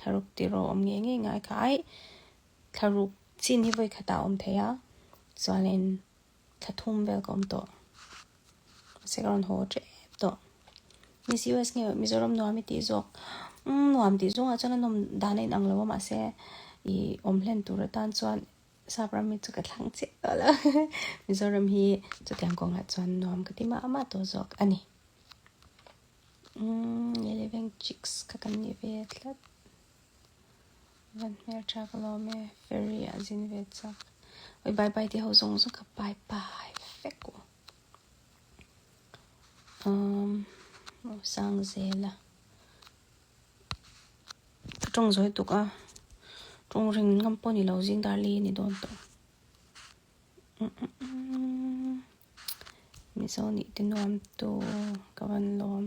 Thlaruk tiraw awm ngei ngei ngai kha aih thlaruk chin hi vawi khatah a awm thei a chuanin thla thum vel ka awm tawh mahse ka rawn haw tep tawh. Miss US nge Mizoram nuam i tih zawk umm nuam tih zawngah chuan a nawm dan a inang lo a mahse ih awm hlen tur atan chuan sap ram hi chu ka thlang chiah tawh lo Mizoram hi chutiang kawngah chuan nuam ka ti mah mah tawh zawk a ni. Umm Leliveng chicks kha kan ni ve tlat. Van hmel tha ka lawm e, ferry ah zin ve chak. Oi bye bye ti ho zawng zawng kha bye bye vek u. Umm sang zel a. Ka tawng zawi tuk a, tawng ring ngam pawh ni lo zing dar li ni dawn tawh. Mizo nih te nuam tu ka van lawm,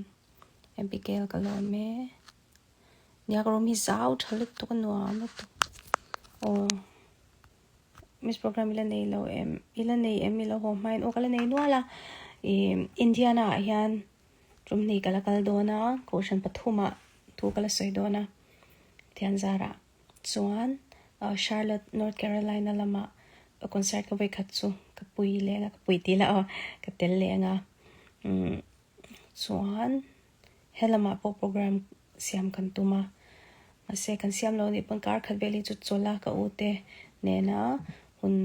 Abigail ka lawm e. Nia ka room hi zau tha lutuk a nuam lutuk aw miss program ila nei lo em ila nei em ilo haw hmain aw ka la nei nual a ih Indiana ah hian tum hnih ka la kal dawn a kohhran pathumah thu ka la sawi dawn a Thianzarah chuan Charlotte North Carolina lamah concert ka vawikhat chu ka pui leng a ka pui tih lah aw ka tel leng a umm chuan. He lamah pawh program siam kan tum a, mahse kan siam lo nih pawn kar khat vel hi chu chawlh a ka u te nena hun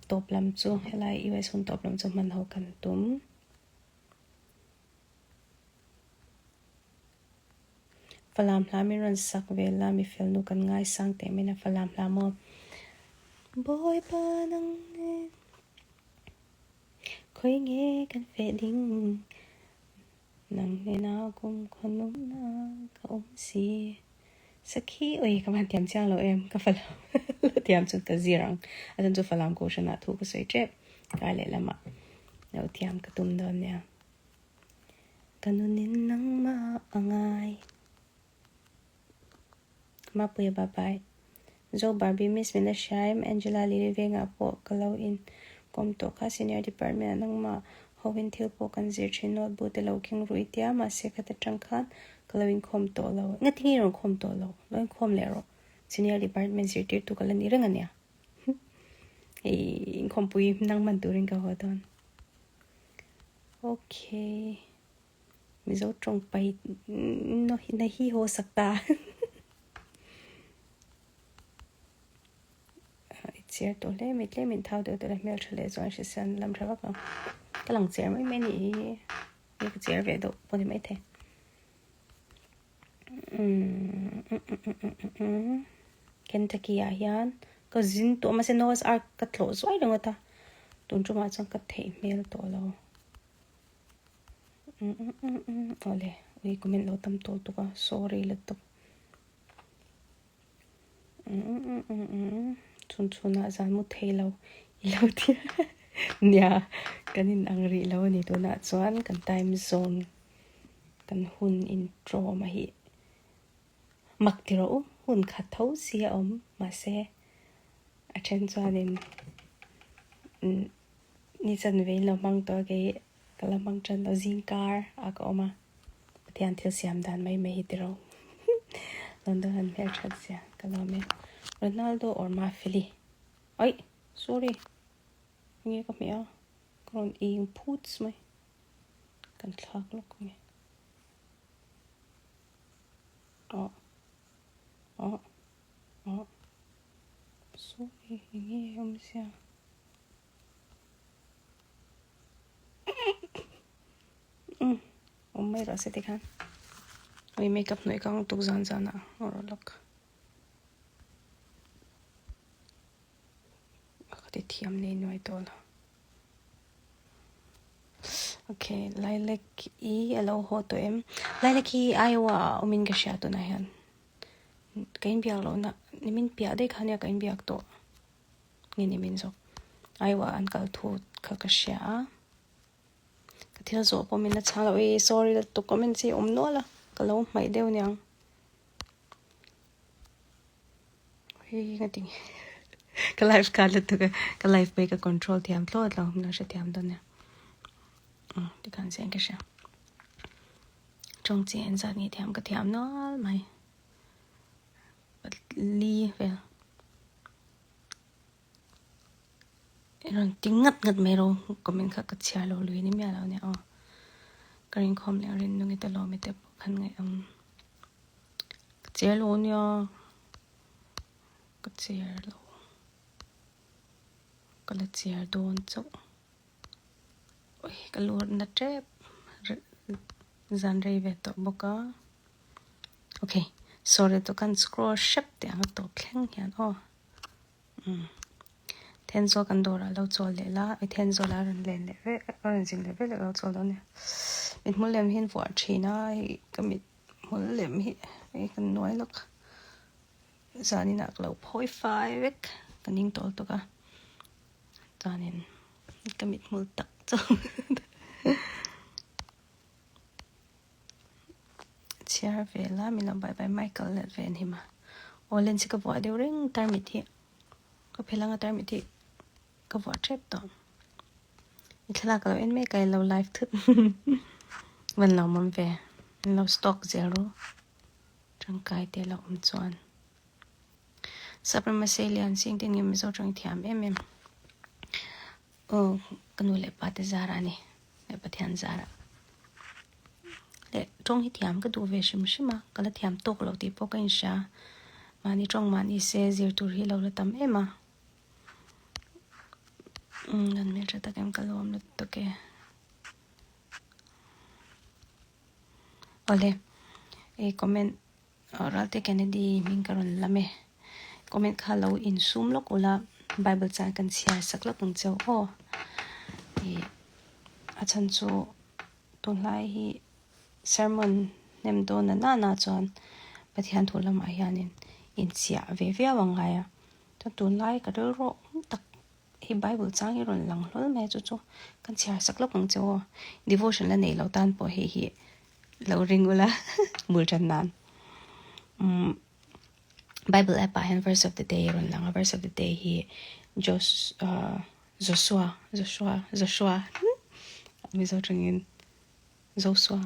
tawp lam chu helai US hun tawp lam chu hman ho kan tum. Falam hla min rawn sak vel a, mi fel nu kan ngaisang teh mai na Falam hla maw Bawipa nang nen khawi nge kan feh ding. Nang hnena kum khawnawmna ka awm si. Sakhi ui ka van thiam chiang lo em ka falam la thiam chu ka zir ang a chan chu falam kohhran ah thu ka sawi tep kar leh lamah lo thiam ka tum dawn nia. Ka nunin nangmah a ngai. Mapuia bye bye. Zo Barbie Miss min la hria em Angela Lily vengah pawh ka lo in kawm tawh kha Senior Department ah nangmah hovin thil pawh kan zir thin notebook te lo keng ruih tia mahse khat atang khan ka lo inkhawm tawh lo ngatinge i rawn khawm tawh lo lo inkhawm leh rawh Senior Department zirtirtu ka la ni reng ania hei inkhawmpui nang hman turin ka haw dawn okay. Mizo tawng pai na hi haw sak ta. I chiar tawh hle mai tlem in thau deuh deuh la hmel tha leh chuan hrisel na lam tha vak lo. Ka lang chiar mai mai a nih hi. Nge ka chiar ve deuh pawh ni maithei. Kentucky ah hian ka zin tawh mahse Noah's Ark ka tlawh zuai ringawt a. Tun tumah chuan ka theih hmel tawh lo. Awle ui comment lo tam tawh tuk a sorry lutuk chhun chhun ah zan mu thei lo i lo ti nia kan in ang rih lo a ni tunah chuan kan time zone kan hun in tawm a hi mak ti rawh u hun khat tho si a awm mahse a then chuanin. Ni chanve in lo hmang tawh a kei ka la hmang tan lo zing kar a ka awm a Pathian thil siam dan mai mai hi tiro London an hmel that zia ka lawm e Ronaldo or Mafeli oi sorry nge ka hmeh a ka rawn ing phuts mai kan thlak lawk ange oh oh oh sorry enge awmzia. Awm mai rawh se tikhan ui makeup hnawih ka ang tuk zan zan ah rawh lawk ka ti thiam nei nuai tawh lo okay lilac i alo haw tawh em lilac hi Iowa ah awmin ka hria tunah hian ka inbiak lohna nimin piah daih kha ania ka inbiak tawh. nge ni min zawk Iowa an kal thu kha ka hria a ka thil zawh pawh min la chhang loh e sorry lutuk comment chi awm nual a ka lo hmaih deuh niang hei hi nga tinge ka live kha lutuk a ka live pawh hi ka control thiam thlawt lo min lo hrethiam dawn nia tikhan chian ka hria tawng chi en zat nge thiam ka thiam nual mai. li vel. I rawn ti ngat ngat mai ro comment kha ka chhiar lo lui ni miah lo nia aw. Ka rinkhawm leh rin nungi te lawmi te pawh khan ngaih awm. Ka chhiar lo nia ka chhiar lo ka la chhiar dawn chauh. Ui ka lut na tep zan rei ve tawh bawk a. Ok sorry to kan scroll hrep teh ang a tawp thleng hian aw. Umm Thenzawl kan dawrah lo chawl leh la, i Thenzawl a rawn len leh vek a rawn zin leh vek leh lo chawl dawn nia. Mit hmul lem hi an vuah thin a, hei ka mit hmul lem hi hei kan nuai lawk zanin ah ka lo phawi fai vek ka ning tawl tawk a chuanin ka mit hmul tak chu chhiar ve la min lo bye bye Michael leh ve an him a aw lens hi ka vuah deuh reng tarmit hi ka phel anga tarmit hi ka vuah tep tawh i thlalak a lo en mek a i lo live thut van lo awm ve an lo stock zel ru tangkai te lo awm chuan Supremacy lian sing te nge Mizo tawng thiam em em aw ka nu leh pa te zar a ni leh Pathian zar a leh tawng hi thiam ka duh ve hrim hrim a ka la thiam tawk lo tih pawh ka inhria mahni tawng mahni se zir tur hi lo la tam em a umm kan hmeltha tak em ka lawm lutuk e. Awle i comment Ralte Kennedy hming ka rawn lam e. Comment kha lo insum lawk ula Bible chan kan chhiar sak lawk ang cheu aw. I a chhan chu tunlai hi sermon hnem dawn na nana chuan Pathian thu lamah hianin inchiah ve viau ang ngai a. Chuan tunlai ka rilru awm tak Hei Bible chang hi rawn lang hlawl mai a chu chu kan chhiar sak lawk ang che aw. Devotion la nei lo tan pawh hei hi lo ring ula bul tan nan. Umm Bible app ah hian verse of the day rawn lang a verse of the day hi Jos ah Joshua Joshua Joshua Mizo tangin Joshua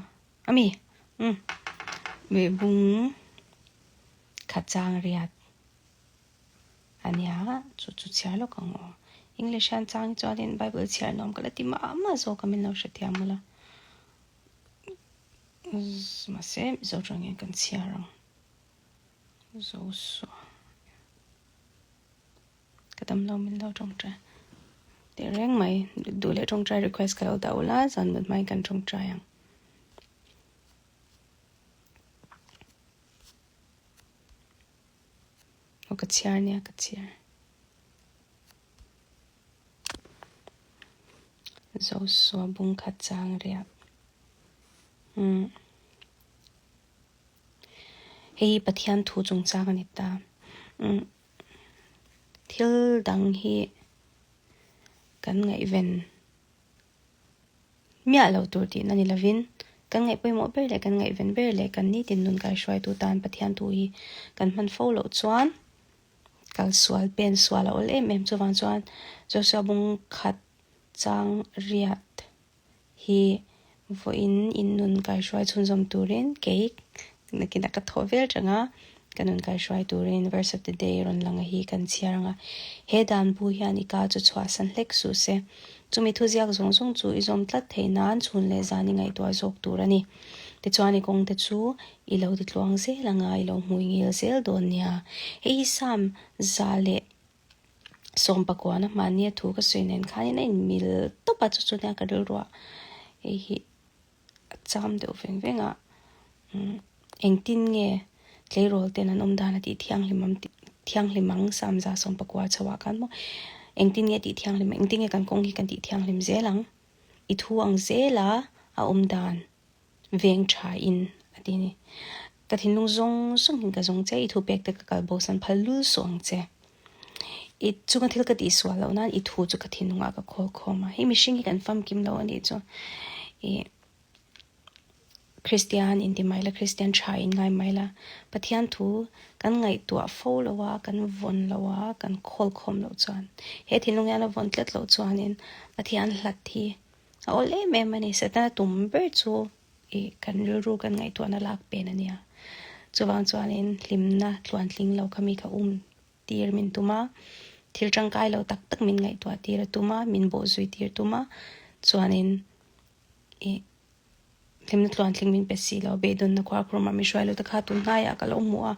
ami umm mi bung khat chang riat. A nia, chu chu chhiar lawk ang aw. English hian chang chuanin Bible chhiar nuam ka la ti mah mah zawk a min lo hrethiam mawla. Mahse Mizo tawngin kan chhiar ang. Zosua. Ka dam lo min lo tawngtai. Teh reng mai duh leh tawngtai request ka lo dah ula zan mut hmain kan tawngtai ang. Aw ka chhiar nia ka chhiar. Zosua bung khat chang riat. Umm. Hei hi Pathian thu chungchang a ni ta. Umm. Thil dang hi kan ngaihven Miah lo tur tihna ni lovin, kan ngaih pawimawh ber leh kan ngaihven ber leh kan nitin nun kaihruaitu tan Pathian thu hi kan hman fo loh chuan kal sual pen sual a awl em em. Chuvang chuan Joshua bung khat chang riat hi vawiin in nun kaihruai chhunzawm turin kei nakinah ka thawh vel reng a, ka nun kaihruai turin verse of the day rawn lang a hi kan chhiar ang a. He dan bu hian i ka chu chhuahsan hlek suh se. Chumi thuziak zawng zawng chu i zawm tlat theih nan chhun leh zan i ngaihtuah zawk tur a ni. Tichuan i kawngte chu i lo ti tluang zel anga i lo hmui ngil zel dawn nia. Hei hi Psalm 119 hmahnia thu ka sawi nen khanin a inmil tawp a, chu chu nia ka rilruah hei hi a cham deuh veng veng a, engtin nge tleirawl ten an awm dan a tih thianghlim ang thianghlim ang Samza sawmpakua chho ah khan maw engtin nge tih thianghlim ang engtin nge kan kawng hi kan tih thianghlim zel ang i thu ang zel a a awm dan veng tha in a ti a ni ka thinlung zawng zawng in ka zawng che i thu pek te ka kal bo san phal lul suh ang che i chunga thil ka tih sual loh nan i thu chu ka thinlungah ka khawl khawm a hei mihring hi kan famkim lo a nih chu ih Kristian inti mai la Kristian tha in ngai mai la Pathian thu kan ngaihtuah fo lo a kan vawn lo a kan khawl khawm loh chuan he thinlung hian a vawn tlat loh chuanin Pathian hlat hi a awl em em a ni Setana tum ber chu ih kan rilru kan ngaihtuahna lak pen a nia. Chuvang chuanin hlimna tluantling lo kha mi kha um tir min tum a, thil tangkai lo tak tak min ngaihtuah tir a tum a, min bawhzui tir tum a, chuanin ih hlimna tluantling min pe si lo, beidawnna khuarkhurmah min hruai lo te kha tun hnaiah ka lo hmu a,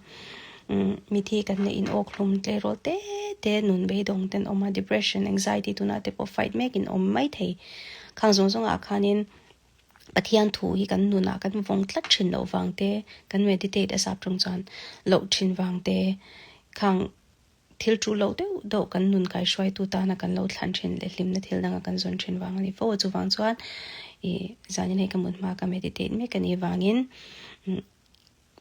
umm mithi kan neih in awk hlum tleirawl te te nun beidawng ten awm a, depression, anxiety tunah te pawh fight mek in awm mai thei, khang zawng zawngah khanin Pathian thu hi kan nunah kan vawng tlat thin loh vang te, kan meditate a sap tawng chuan loh thin vang te, khang thil tu loh deuh deuh kan nun kaihruaitu tana kan lo thlan thin leh hlimna thil danga kan zawn thin vang a ni fo a. Chuvang chuan ih zanin hei ka mut hma ka meditate mek a nih vangin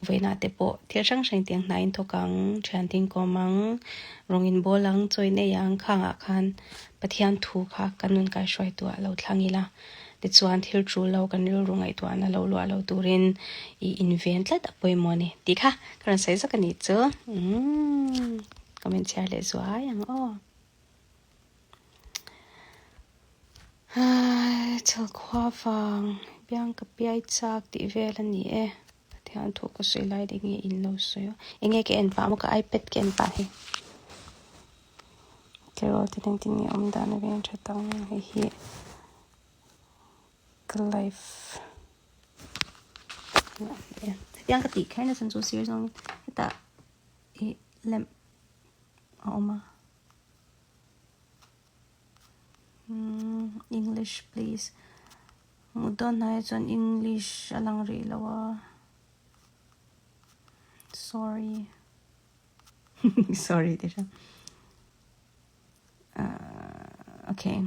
Vawiinah te pawh thil hrang hrang tiang hnai in thawk ang, thian te in kawm ang, rawng in bawl ang, chaw in ei ang, khangah khan Pathian thu kha kan nun kaihruaituah lo thlang ila, tichuan thil tul lo kan rilru ngaihtuahna lo luah lo turin i inven tlat a pawimawh a ni tih kha ka rawn sawi zawk a nih chu. Umm comment chhiar leh zuai ang aw. Chhalkhua vang biang ka piai chak tih vel a ni e. Pathian thu ka sawi lai ding nge in lo sawi a. Enge ka en pah maw ka ipad ka en pah hei. Tleirawl te engtin nge awm dan a veng tha tak ang hei hi ka life hetiang ka tih kher nasa chu sir zawngin hetah ih lem a awm a. English please hmuh dawn hnaiah chuan English a lang rih lo a sorry sorry ti hram ahh okay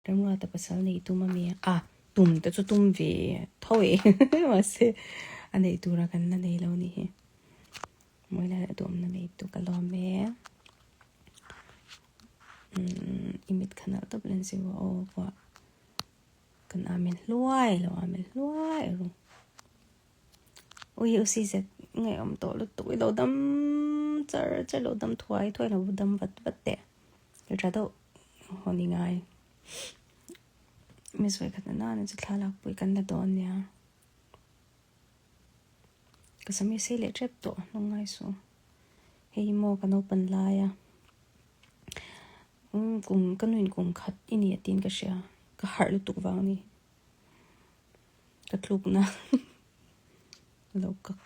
Ramruata pasal nei tum a mi a tum te chu tum ve tho e mahse a neih tura kan la nei lo a nih hi. Mawila leh duhawmna nei tu ka lawm e. Umm i mit kha nalh tawp len si ru aw pawh kan amen hluai lo amen hluai ru. Ui u si zet ngaihawm tawh lutuk i lo dam char char lo dam thuai thuai lo dam vat vat teh. I tha deuh haw ni ngai. Mi sawi khat na nana chu thlalak pui kan la dawn nia. Ka sam hi sei leh tep tawh hnung ngai suh hei hi maw ka naupan lai a umm kum ka nuin kum khat i ni a tiin ka hria ka harh lutuk vang a ni ka tluk na lo kak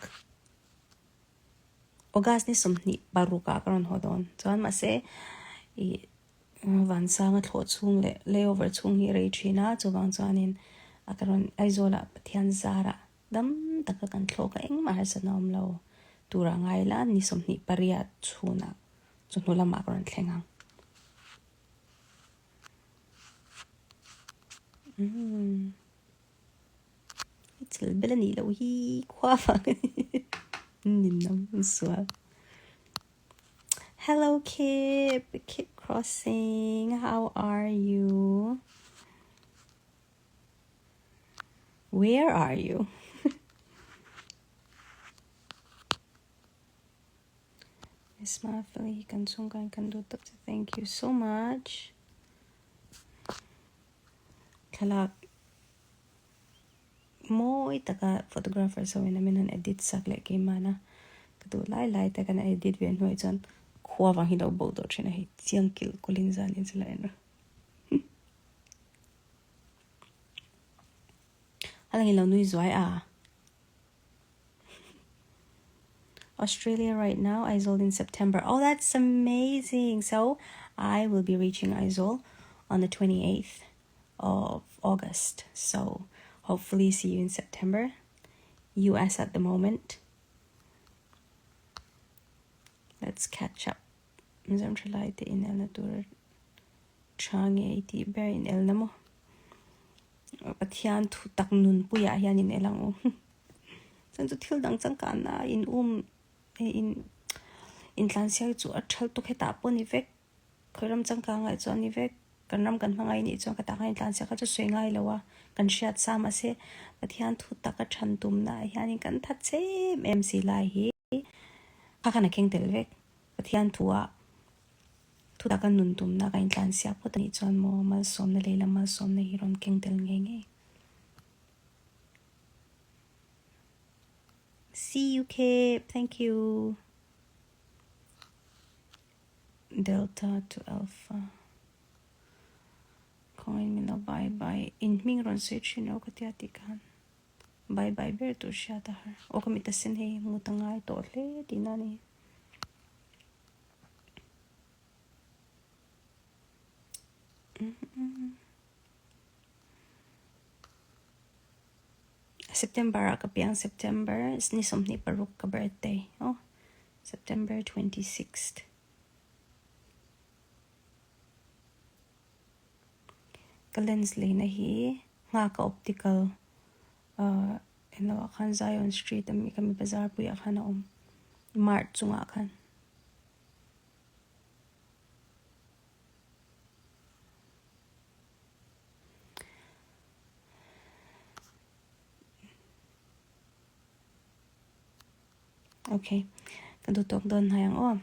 August ni 20 paruk ah ka rawn haw dawn chuan mahse ih Vansanga thlawh chhung leh layover chhung hi a rei thin a chuvang chuanin a ka rawn Aizawlah Pathian zarah dam taka kan thlawk a engmah harsatna awm lo tura ngai la ni 28 chhunah chawhnu lamah ka rawn thleng ang. Umm i chil bel a nih loh hi khua vang a ni ninawm sual. Hello Kip, Kip Crossing, how are you? Where are you? Miss Mafeli, kan chhungkain kan duh tawp che. Thank you so much. Thlalak mawi taka photographers ho in a min han edit sak leh keimah na ka duh lai lai te kan edit ve hnuai chuan khua vang hi lo bo tawh thin a hei chiang kilh kulhin zan in chu la en rawh. A lang in lo nui zuai a. Australia right now, Aizawl in September. Oh, that's amazing. So I will be reaching Aizawl on the 28th of August. So hopefully see you in September. US at the moment. Let's catch up. Mizoram thalai te inelna tur tha nge i tih ber inelna maw? Pathian thu tak nunpuiah hian inel ang u. Chuan chu thil dang changkanna in um in intlansiak chu a thal tuk hetah pawh a ni vek. Khawi ram changkang ah chuan a ni vek. Kan ram kan hmangaih nih chuan ka tah khan intlansiak kha chu sawi ngai lo a, kan hriat sa mahse Pathian thu taka than tumna ah hianin kan that che em em si lai hi kha khan a keng tel vek. Pathian thu ah thu taka nun tumna ka intlansiak phawt a nih chuan maw malsawmna lehlam malsawmna hi rawn keng tel ngei ngei. See you Kip, thank you. Delta to Alpha. Khawngin min lo bye bye. In hming rawn sawi thin lo ka tia tih khan. Bye bye ber tur hriat a har. Aw ka mit a sen hei mut a ngai tawh hle tihna a ni. September ah ka piang September ni 26 ka birthday aw September 26th. Ka lens leina hi nghaka optical ahh englo ah khan Zion street ami kami bazar puiah khan a awm mart chungah khan. Ok, ka duh tawk dawn hnai ang aw.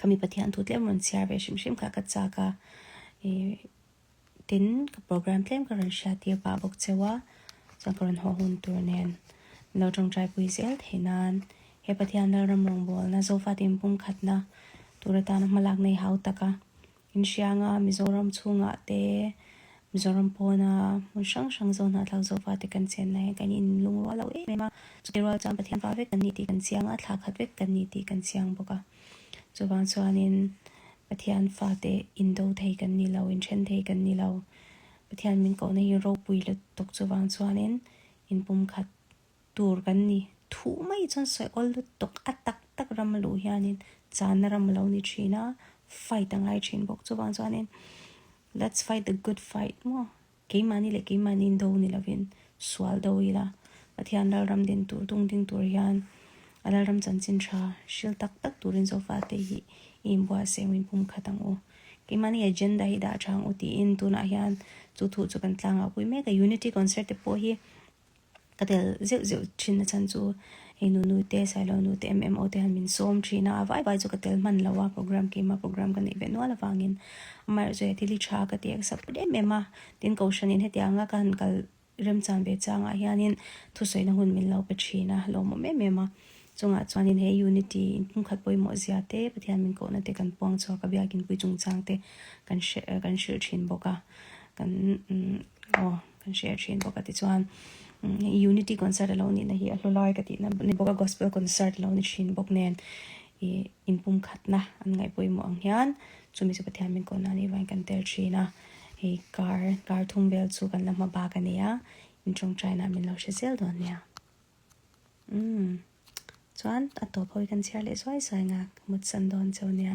Ka mi Pathian thu tlem rawn chhiar ve hrim hrim kha ka chak a, ih tin ka program tlem ka rawn hriat tir pah bawk cheu a, chuan ka rawn haw hun tur nen min lo tawngtai pui zel theih nan he Pathian Lalram rawngbawlna Zofate inpumkhatna tur atana hmalak nei hau taka Inhrianga Mizoram chhungah te, Mizoram pawna hmun hrang hrang zawn hnahthlak zawfa te kan chenna hian kan inlungrual lo em em a. Chutih rual chuan Pathian fa vek kan ni tih kan chiang a, thla khat vek kan ni tih kan chiang bawk a. Chuvang chuanin Pathian fate indo thei kan ni lo, inthen thei kan ni lo. Pathian min kohna hi ropui lutuk chuvang chuanin inpumkhat tur kan ni. Thuh mai chuan sawi awl lutuk a tak tak ram a luh hianin channa ram a lo ni thin a, fight a ngai thin bawk. Chuvang chuanin let's fight the good fight maw? Keimahni leh keimahni do ni lovin sual do ila Pathian lalram din tur tung ding tur hian a lalram chanchin tha hril tak tak turin Zofate hi i inbuatsaih ang inpumkhat ang u. Keimahni agenda hi dah tha ang u tiin tunah hian chu thu chu kan tlangah pui mek a. Unity concert te pawh hi Ka tel zeuh zeuh thin a chhan chu hei nunu te Sailo nu te MMO te han min sawm thin a, a vai vai chu ka tel hman lo a program keimah program ka neih ve nual avangin amaherawhchu he thil hi tha ka ti a ka support em em a, tin kohhranin hetianga ka han kal remchan ve changah hianin thusawina hun min lo pe thin a lawmawm em em a, chungah chuanin he unity inpumkhat pawimawh zia te Pathian min kohna te kan puang chhuak a biakinpui chungchang te kan hre kan hrilh thin bawk a kan aw. Kan hre thin bawk a tichuan unity concert alo nihna hi a hlu lai ka tihna ni bawk a gospel concert alo ni thin bawk nen ih inpumkhatna an ngaih pawimawh ang hian chumi chu Pathian min kawhna anih vangin kan tel thin a hei kar kar thum vel chu kan la hma bak a ni a in tawngtaina min lo hre zel dawn nia umm chuan a tawp ho hi kan chhiar leh zuai zuai ang a ka mutsan dawn cheu nia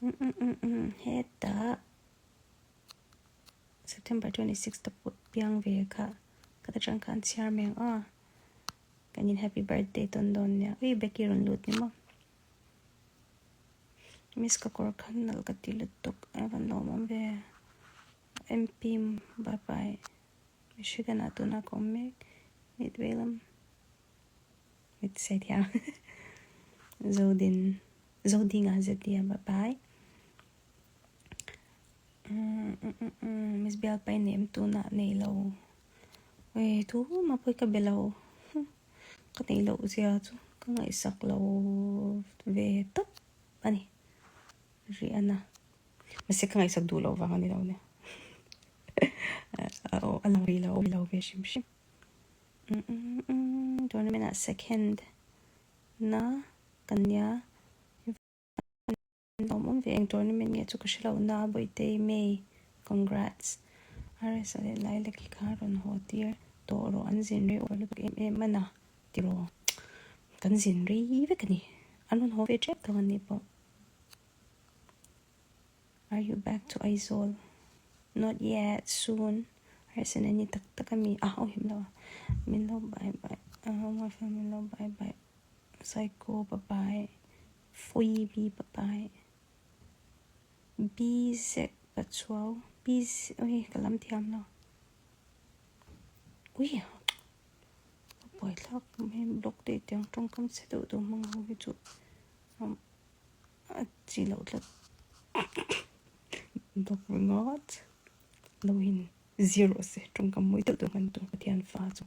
umm umm umm hetah. September 26 te pawh piang ve kha ka ta tang khan chhiar mai ang a kan in happy birthday tawn dawn nia ui Becky rawn lut ni maw miss ka kawr khan nalh ka ti lutuk a van lawmawm ve MP bye bye Michigan ah tuna ka awm mek Midway lam mit sei thiam Zodin Zodinga ZDia bye bye. Miss bialpa i nem tunah nei lo e thu mah pawh hi ka be lo ka neih loh zia chu ka ngaihsak lo ve tawp a ni rih a na mahse ka ngaihsak duh loh vang a ni lo nia a lang rih lo lo ve hrim hrim tournament ah second na kan nia. Awm awm ve eng tournament nge chu ka hre lo na Bawihtei May congrats RS a leh Lilac hi kha rawn haw tir tawh rawh an zin rei awr lutuk em em a na tiraw kan zin rei vek a ni an rawn haw ve tep tawh an ni pawh Are you back to Aizawl Not yet soon RS a ni tak tak a mi a aw him lo a min lo bye bye a min lo bye bye Psycho bye bye. Phoebe papai Bzek Pachuau Bz ui ka lam thiam lo ui ka buai thlak mai block te tiang tawngkam chhe deuh deuh hmang ho hi chu a chi loh tlat block ringawt lo in zir rawh se tawngkam mawi deuh deuh hman tur Pathian fa chu.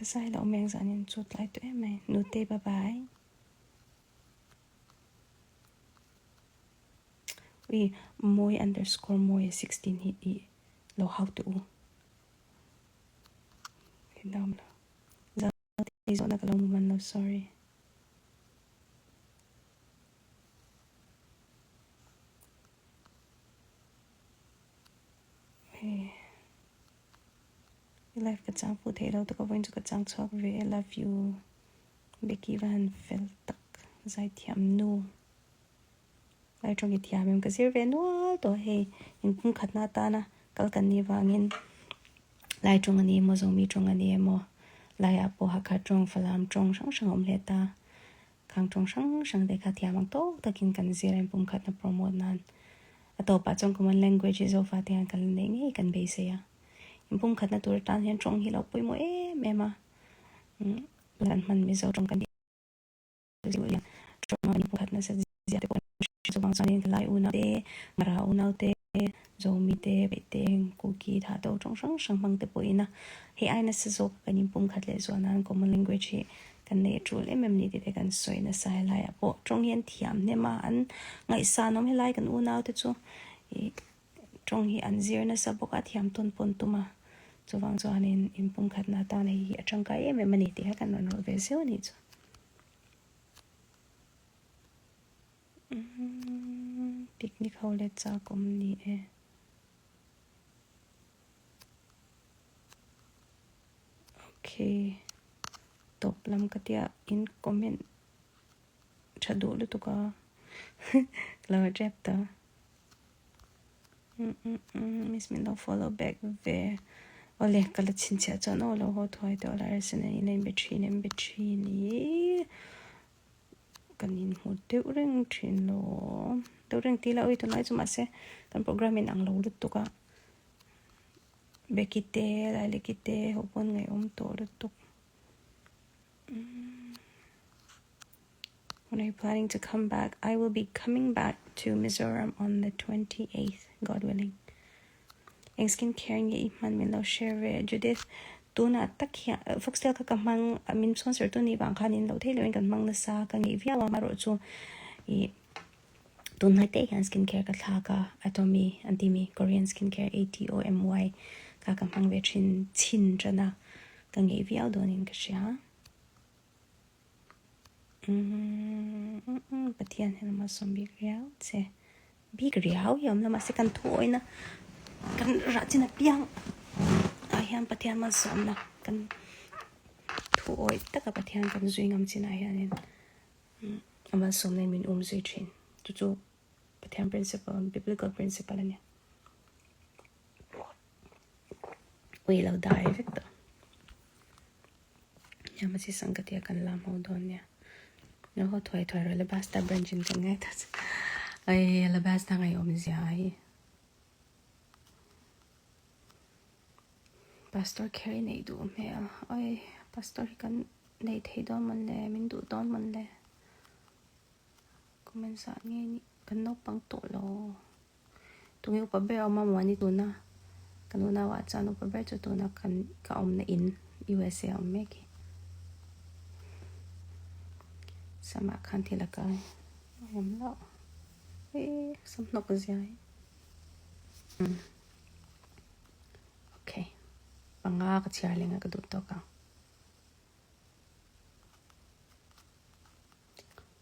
Ka zai loh mek zanin chu tlai tawh em mai. Nute bye bye. Ui mawi underscore mawi 16 hi i lo hau teh u. Zan zawhna ka lo hmu man lo sorry. Hey. I life ka chang fu thei lo ta ka vawiin chu ka chang chhuak ve e love you Becky va han fel tak zaithiam nu lai tawng i thiam em ka zir ve nual tawh hei inpumkhatna atana kal kan nih vangin lai tawng a ni emaw zomi tawng a ni emaw laiah pawh Hakha tawng Falam tawng hrang hrang a awm leh ta Khang tawng hrang hrang te kha thiam ang tawk takin kan zir a inpumkhatna promote nan a tawpah chuan common language hi zofa te hian kan la neih ngei kan beisei a. Inpumkhatna tur atan hian tawng hi lo pawimawh em em a, kan hman Mizo tawng kan tih hian tawng inpumkhat nasa zia te pawh kan hre chuvang chuanin Lai unau te, Mara unau te, Zomi te, Paihte, Kuki, Thahto tawng hrang hrang hmang te pawhin a hei ai nasa zawk kan inpumkhat leh zual nan common language hi kan neih a tul em em ni tih te kan sawi nasa helaiah pawh tawng hi an thiam hnem a, an ngaihsan awm helai kan unau te chu ih Tawng hi an zir nasa bawk a, thiam tawn pawn tum a, chuvang chuanin inpumkhatna atan hei hi a tangkai em em a ni tih kha kan rawn rawlh ve zeuh a nih chu. Picnic ho leh chak awm ni e. Okay, tawp lam ka tia in comment tha duh lutuk a, ka lo rep ta. Miss min lo follow back ve awle ka la chhinchhiah chuan aw lo haw thuai tawh la arson an in be thin an be thin ih kan inhmu deuh reng thin lo deuh reng tih lah ui tunlai chu mahse kan program in ang lo lutuk a Becky te Laileki te ho pawn ngaihawm tawh lutuk. When are you planning to come back? I will be coming back to Mizoram on the 28th, God willing. Eng skin care nge i hman min lo share ve Judith tunah tak hian foxtail kha ka hmang min sponsor tu nih vang khan in lo thei loin kan hmang nasa ka ngeih viau a amaherawh chu i tunhnai te hian skin care ka thlak a Atomy an ti mi Korean skin care A T O M Y kha ka hmang ve thin chhin tan a ka ngeih viau dawnin ka hria. Pathian hian a malsawm bik riau che. Bik riau hi a awm lo mahse kan thu awina kan rah chin apiang ah hian Pathian malsawmna kan thu awi taka Pathian kan zui ngam chinah hianin a malsawmna in min um zui thin. Chu chu Pathian principle, biblical principle a ni. Ui lo dai vek tawh. Nia mahse sangkhatia kan lam ho dawn nia. Lo haw thuai thuai rawh Alabasta branch in kan ngai ta che. Ai Alabasta ngai awm zia hi. Pastor kher i neih duh hmel. Oi pastor hi kan nei thei dawn mawn le min duh dawn mawn le. Comment zah nge ni kan naupang tawh lo. Tunge upa ber a awm a muani tuna kan unau ah chuan upa ber chu tuna kan ka awmna in USA a awm mek hi samah khan thil a kai a awm loh eh sam hnawk zia hi okay panga ka chhiar leng a ka duh tawk ang.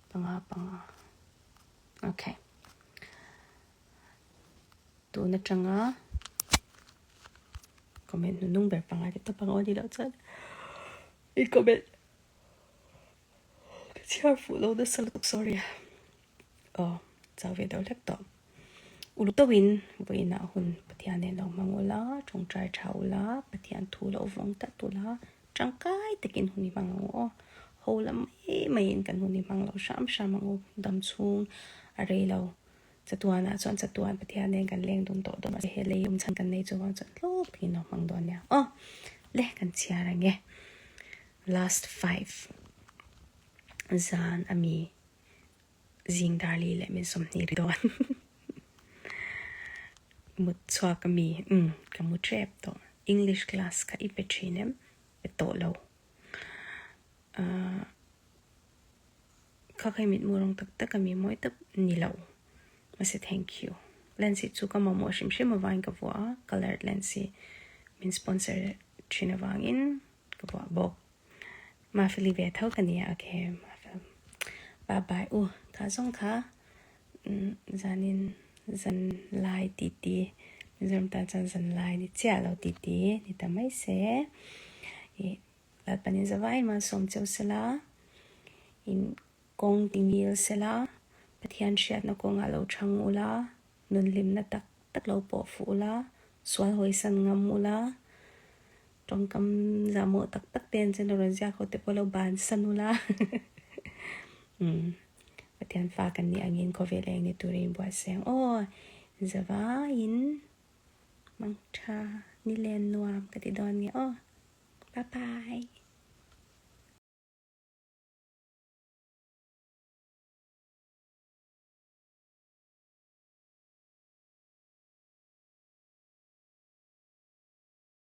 Panga panga okay tun atanga comment hnung ber panga te tawp ang aw ni loh chuan i comment ka chhiar fuh lo nasa lutuk sorry aw chau ve deuh hlek tawh uluk deuhin vawiinah hun Pathian nen lo hmang ula tawngtai tha ula Pathian thu lo vawng tlat ula Tangkai takin hun i hmang ang u aw. Ho la mai maiin kan hun i hmang lo hram hram ang u. Dam chhung a rei lo. Chatuanah chuan chatuan Pathian nen kan leng dun tawh dawn a, he lei awm chhan kan nei chuvang chuan hlawk takin lo hmang dawn nia aw. Le kan chhiar ang e. Last 5 zan ami zing darli leh min 20 ri dawn. Mut chhuak ami umm ka mu tep tawh. English class kha i pe thin em? Pe tawh lo. Ahh kha kha i mitmu rawng tak tak a mi mawi tak ni lo mahse thank you lens hi chu ka mamawh hrim hrim avangin ka vuah a coloured lens hi min sponsor thin avangin ka vuah bawk mafeli ve tho ka nia okay mafel bye bye u kha zawng kha zanin zan lai titi Mizoram tan chuan zan lai ni chiah lo titi ni ta mai se ih. Lalpanin zavai malsawm cheu sela, in kawng ti ngil sela, Pathian hriatna kawngah lo chhang ula, nunhlimna tak tak lo pawh fuh ula, sual hawisan ngam ula, tawngkam zahmawh tak tak te an chen a rawn ziak ho te pawh lo bansan ula. Umm Pathian fa kan nih angin khawvel eng ni turin buatsaih ang aw, zavaiin mangtha ni len nuam ka ti dawn nge aw. Bye bye.